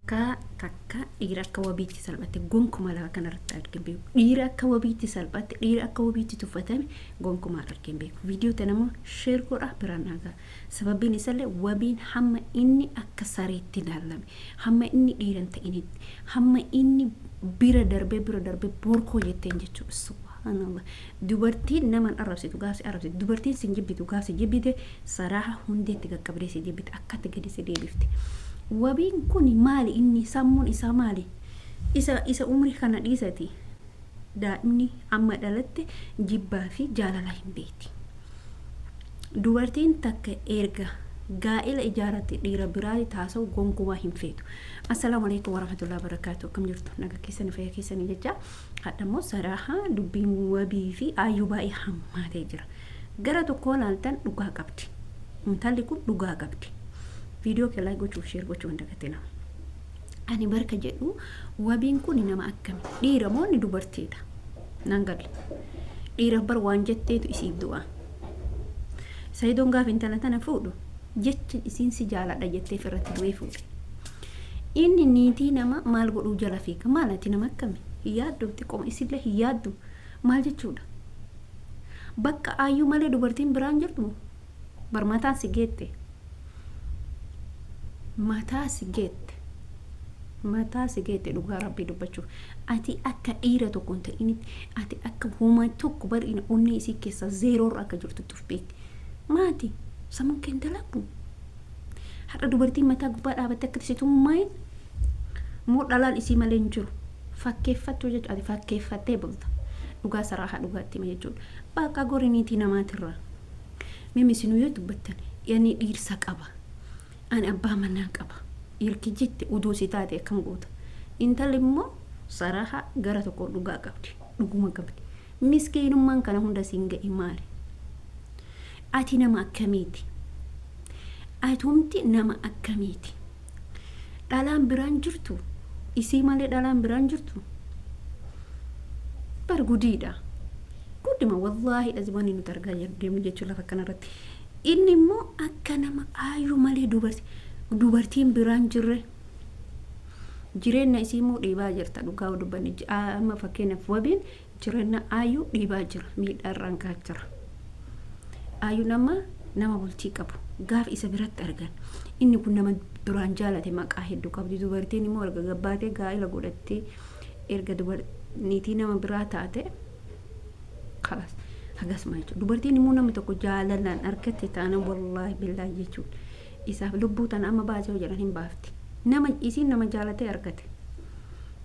Takka takka dhiira akka wabiitti salphatte gonkumaa lafa kanarratti argin beeku. Dhiira akka wabiitti salphatte, dhiira akka wabiitti tuffatame gonkumaa argin beeku. Viidiyoo tana immoo sheer godhaa biraan dhagaa. Sababiin isallee wabiin hamma inni akka sareetti ilaalame, hamma inni dhiira hin ta'initti, hamma inni bira darbee bira darbee borkoo jetteen jechuudha. Subhaanallah. Dubartiin nama hin arrabsitu gaaf si arrabsitu. Dubartiin sin jibbitu gaaf si jibbite saraaha hundeetti qaqqabdee si jibbite akkatti gadi si deebifte. Wabiin kun maali inni sammuun isaa maali? Isa umrii kana dhiisati daa'imni amma dhalatte jibbaa fi jaalala hin beekti. Dubartiin takka erga gaa'ela ijaarratte dhiira biraa taasa'u gonkumaa hin feetu. Assalaamu alaikum warahmatullahi wabarakatuh. Akkam jirtu? Naga keessanii fayyaa keessanii jecha. Hadha immoo saraaha dubbiin wabii fi aayyuu baay'ee hammaatee jira. Gara tokkoo laaltan dhugaa qabdi. Intalli kun dhugaa qabdi. Viidiyoo kee like gochuuf share gochuu hin dagatina. Ani barka jedhu wabiin kun nama akkami? Dhiira moo inni dubartiidha? Nan galle. Dhiiraaf bar waan jetteetu isiif du'a. Sayidoon gaafa intala tana fuudhu jecha isiin si jaaladha jetteef irratti du'ee fuudhe. Inni niitii nama maal godhuu jala fiiga? Maal ati nama akkami? Hin yaaddu xiqqoma isillee hin yaaddu maal jechuudha? Bakka aayyuu malee dubartiin biraan jirtu bar mataan si geette. Mataa si geette. Mataa si geette dhugaa rabbii dubbachuuf. Ati akka dhiira tokko hin ta'initti ati akka homa tokko bar onnee isii keessa zeeroorra akka jirtutti of beekti. Maati sammuun kee hin dalagu. Har'a dubartiin mataa gubbaa dhaabattee akka si tumu maayin moo dhalaan isii malee hin jiru. Fakkeeffattuu jechuudha. Ati fakkeeffattee bulta. Dhugaa saraahaa dhugaatti hima jechuudha. Bakka gori niitii namaatirraa. Mimi isinuu yoo dubbattan ani dhiirsa qaba. Ani abbaa manaa qaba. Ergi jette uduu si taate akkam goota. Intalli immoo saraahaa gara tokkoon dhugaa qabdi. Dhuguma qabdi. Miskiinummaan kana hunda siin ga'e maali? Ati nama akkamiiti? Atumti nama akkamiiti? Dhalaan biraan jirtu? Isii malee dhalaan biraan jirtu? Bar gudiidha. Gudima wallaahi dhazi wanni nuti argaa jirru deemnu jechuun lafa kanarratti. Inni immoo akka nama aayyuu malee dubartiin biraan jirre jireenya isii immoo dhiibaa jirta dhugaa dubbanne amma fakkeenyaaf wabiin Jirenna Ayyuu dhiibaa jira miidhaa irraan gahaa jira. Ayyuun amma nama bultii qabu gaaf isa biratti argan inni kun nama duraan jaalate maqaa hedduu qabdi dubartiin immoo erga gabbaatee gaa'ela godhattee erga niitii nama biraa taate kalas hagasuma jechuudha. Dubartiin immoo namni tokko jaalalaan argatte taana wallaahi billaahi jechuudha. Isaaf lubbuu tana amma baasee yoo jedhan hin baafti. Nama isiin nama jaalatee argate.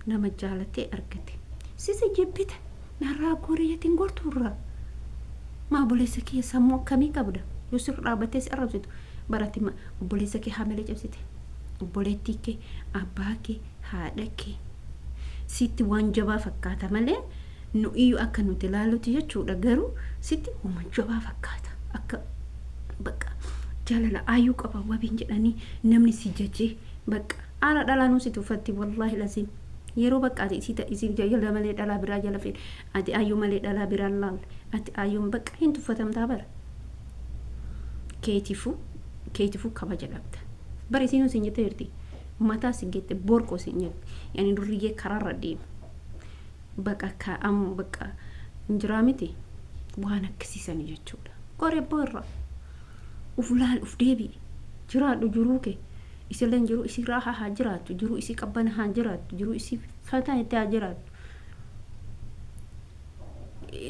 Nama jaalatee argate. Sisi jibbite narraa gorii jetiin gortu irraa. Maa obboleessa kee sammuu akkamii qabda? Yoo sirra dhaabbattee si arrabsitu barati ma obboleessa kee haamilee cabsite. Obboleettii kee, abbaa kee, haadha kee. Sitti waan jabaa fakkaata malee nu iyyuu akka nuti ilaallutti jechuudha garuu sitti homa jabaa fakkaata. Akka bakka jaalala ayyuu qaba wabiin jedhanii namni si jajee bakka Ara dhalaanuu si tuffatti wallaahi laziim yeroo bakka ati isii isii jala malee dhalaa biraa jala feene ati ayyuu malee dhalaa biraan laalle ati ayyuun bakka hin tuffatamtaa bara keetifuu keetifuu kabaja dhabda bara isiinuu siin jette jirti mataa si geette borqoo siin jette yani durriyyee karaarra deema baqa kaa'amu bakka hin jiraa miti waan akkasiisanii jechuudha qoree boorra uf laal uf deebi'i jiraadhu jiruu kee Isilleen jiruu isii raahaa haa jiraattu, jiruu isii qabbana haa jiraattu, jiruu isii fataa itti haa jiraattu.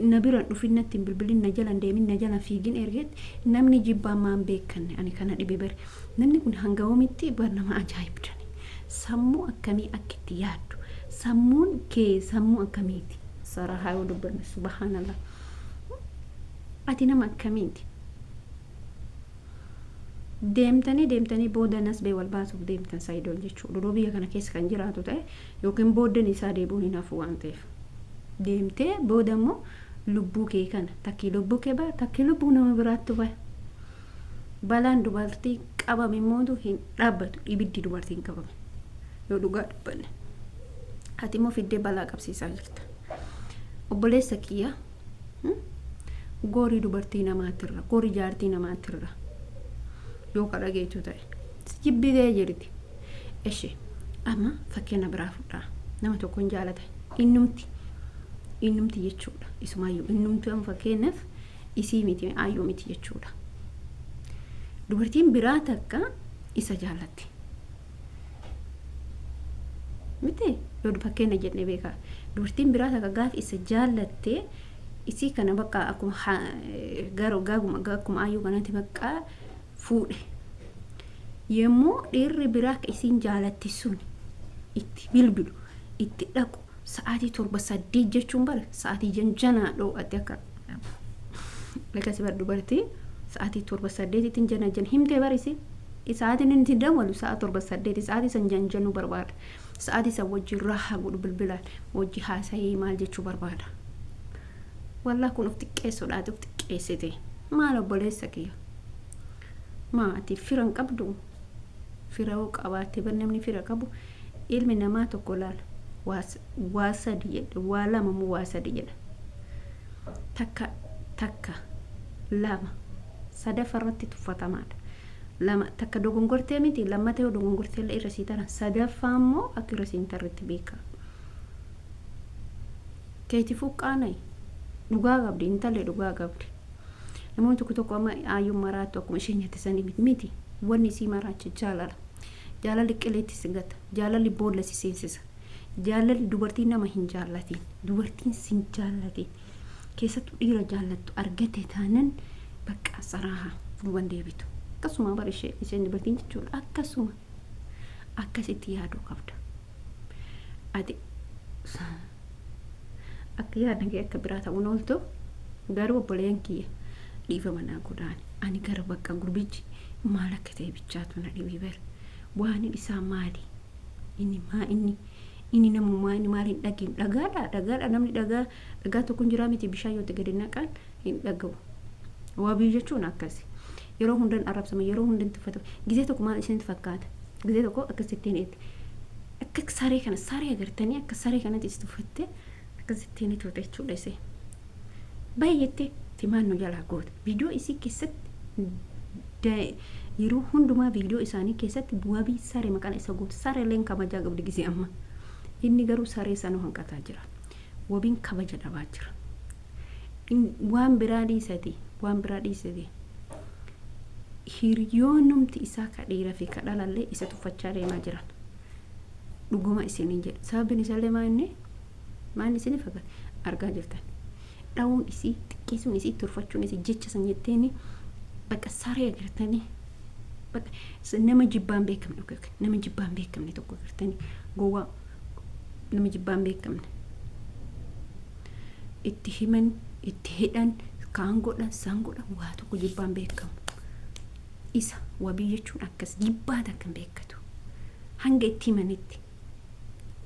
Na bira hin dhufin, natti hin bilbilin, na jala hin deemin, na jala hin fiigin ergeetti namni jibbaa maan beekanne ani kana dhibe bari. Namni kun hanga yoomitti bar nama ajaa'ibdani. Sammuu akkamii akka itti yaaddu. Sammuun kee sammuu akkamiiti? Sarahaa yoo dubbanne subhaanallah. Ati nama akkamiiti? Deemtanii deemtanii booda nasbee wal baasuuf deemtan Sayidoon jechuudha. Odoo biyya kana keessa kan jiraatu ta'e yookiin booddeen isaa deebi'uun hin hafu waan ta'eef. Deemtee booda immoo lubbuu kee kana takkii lubbuu kee ba'a takkii lubbuu nama biraattu ba'a. Balaan dubartii qabame immootu hin dhaabbatu ibiddi dubartiin qabame yoo dhugaa dubbanne. Ati immoo fiddee balaa qabsiisaa jirta. Obboleessa kiyya Gorii dubartii namaatirra, gori jaartii namaatirra yoo ka dhageetu ta'e. Si jibbitee jirti. Eshi Amma fakkeenya biraa fudhaa. Nama tokkoon jaalata. Innumti innumti jechuudha. Isumaayyuu innumti amma fakkeenyaaf isii miti, aayyuu miti jechuudha. Dubartiin biraa takka isa jaallatti. Miti yoo fakkeenya jennee beekaa. Dubartiin biraa takka gaaf isa jaallattee isii kana bakka akkuma garuu gaaguma akkuma aayyuu kanatti bakka fuudhe. Yommuu dhiirri biraa akka isiin jaalatti sun itti bilbilu, itti dhaqu, sa'aatii 7 8 jechuun bara sa'aatii janjanaa dho'atte akka lakasi bar dubartii sa'aatii 7 8tti jana himtee barisi. Sa'aatiin inni itti dawwalu sa'a 7 8, sa'aatii san janjanuu barbaada. Sa'aatii san wajjin raahaa godhu, bilbilaan wajji haasa'ee maal jechuu barbaada. Wallaa kun of xiqqeessuudhaati, of xiqqeessite. Maal obboleessa kiyya? Maa ati fira hin qabdu? Fira yoo qabaatte bar namni fira qabu ilmi namaa tokko laala. Waa sadi jedha, waa lama moo waa sadi jedha. Takka takka lama sadaffa irratti tuffatamaadha. Lama takka dogongortee miti, lammata yoo dogongortee illee irra sii taran, sadaffaa immoo akka irra siin tarretti beeka. Keetifuu qaanayi. Dhugaa qabdi, intalli dhugaa qabdi. Namoonni tokko tokko amma aayyuun maraattu akkuma isheen nyatte sanii miti miti. Wanni isii maraacha jaalala. Jaalalli qileetti si gata. Jaalalli boolla si seensisa. Jaalalli dubartii nama hin jaallatiin. Dubartiin sin jaallatiin. Keessattuu dhiira jaallattu argate taanan bakka saraaha duuban deebitu. Akkasuma bara ishee isheen dubartiin jechuudha. Akkasuma akkasitti yaaduu qabda. Ati akka yaadna kee akka biraa ta'uun ooltu, garuu obboleeyyan kiyya dhiifama naa godhaan. Ani gara bakka gurbichi maal akka ta'e bichaatu na dhibee bara. Waan isaa maali? Inni maa inni namummaa inni maal hin dhageenye? Dhagaadha, dhagaadha. Namni dhagaa dhagaa tokko hin jiraa miti, bishaan yoo itti gadi naqan hin dhaga'u. Wabii jechuun akkasi. Yeroo hundan arrabsama, yeroo hundan tuffatama. Gizee tokko maal isinitti fakkaata? Gizee tokko akkasittiin itti akka saree kana saree agartanii akka saree kanatti itti tuffattee akkasittiin itti jechuudha isee. Baay'eetti timaan nu jalaa goota. Viidiyoo isii keessatti, yeroo hundumaa viidiyoo isaanii keessatti wabii saree maqaan isa gootu. Sareeleen kabajaa qabdi gisee amma. Inni garuu saree sanuu hanqataa jira. Wabiin kabaja dhabaa jira. Waan biraa dhiisati, waan biraa dhiisati. Hiriyoonnumti isaa ka dhiira fi ka dhalallee isa tuffachaa deemaa jiran. Dhuguma isiniin jedha. Sababiin isaallee maa inni maal isinii fakkaata? Argaa jirtan. Dha'uun isii, xiqqeessuun isii, turfachuun isii, jecha san jetteeni bakka saree agartanii bakka nama jibbaan beekamne, nama jibbaan beekamne tokko agartanii, gowwaa nama jibbaan beekamne. Itti himan, itti hidhan, kaan godhan, san godhan, waa tokko jibbaan beekamu. Isa wabii jechuun akkas jibbaa takka hin beekatu. Hanga itti himanitti.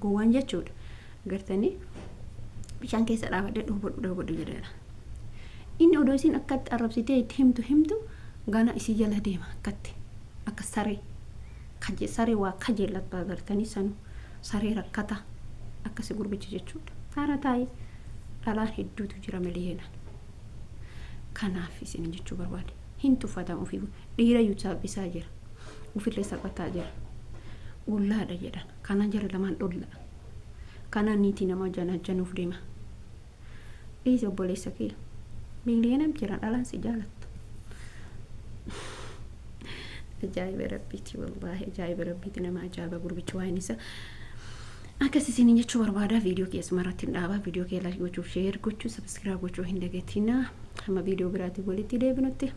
Gowwaan jechuudha. Agartanii bishaan keessa dhaabadhee dhoobadhu dhoobadhu jedheera. Inni odoo isin akkatti arrabsitee itti himtu himtu gana isii jala deema akkatti akka saree. Kaje saree waa kajeellattu agartanii sanu saree rakkata akkasi gurbicha jechuudha. Haara taa'ee dhalaan hedduutu jira miliyeenaan. Kanaaf isin jechuu barbaade. Hin tuffatamu ofii dhiira iyyuu salphisaa jira. Ofillee salphataa jira. Ollaadha jedhan. Kana jara lamaan dholla. Kana niitii nama januuf deema. Dhiisi obboleessa kee. Miiliyoonam jira dhalaan si jaalattu. Ajaa'iba rabbiiti, wallaahi ajaa'iba rabbiiti, nama ajaa'iba gurbichi waan isa. Akkas isiniin jechuu barbaada. Viidiyoo keessuma irratti hin dhaabaa. Viidiyoo kee like gochuuf, share gochuu, subscribe gochuu hin dagatinaa. Hamma viidiyoo biraatiin walitti deebinutti.